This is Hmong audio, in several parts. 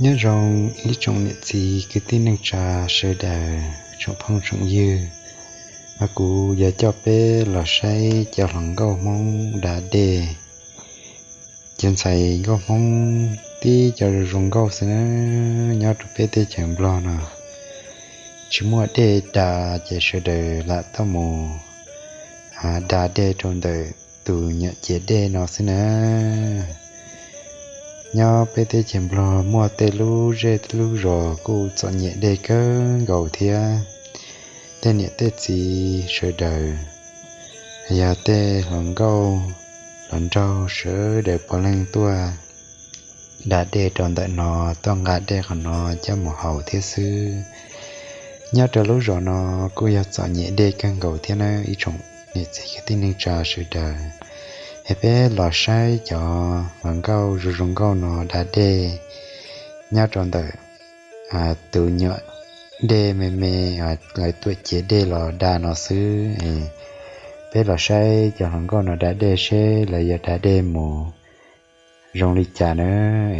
Nyob zoo ib tsoom niam txiv kwv tij neej tsa sawv daws, tsoom phooj tsoom ywg, mas kuv yuav coj peb los saib cov hluas nkauj Hmoob da dej. Cov ntxhais nkauj Hmoob tib cov zoo zoo nkauj xwb na, nyob rau peb teb chaws Nplog no tsis muaj dej da ces sawv daws lam tuaj mus da dej rau ntawm tus nyuam ciav dej no xwb na. Nyob peb teb chaws Nplog muaj tej lub zej lub zos kuj txom nyem dej kawg nkaus thiab. Tej niam tej txiv sawv daws, yog tej hluas nkauj hluas nraug sawv daws puav leej tuaj da dej rau ntawm no, tuaj nqa dej qhov no coj mus haus thiab xwb. Nyob rau lub zos no kuj yog txom nyem dej kawg nkaus thiab na ib tsoom niam txiv kwv tij neej tsa sawv daws. Es peb los saib cov hluas nkauj zoo zoo nkauj no da dej nyob rau ntawm tus nyuam dej me me lawv tuam ciav dej los da no xwb. Peb los saib cov hluas nkauj no da dej seb lawv yuav da dej mus zoo li cas na.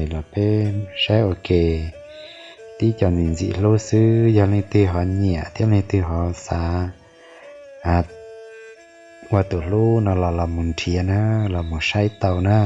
Es los peb saib ua ke, tib co ntxim ntxim hlub xwb, yog leej twg ho nyiam thiab leej twg ho xav ua tus hlub no los los mus nrhiav na, los mus saib tau na.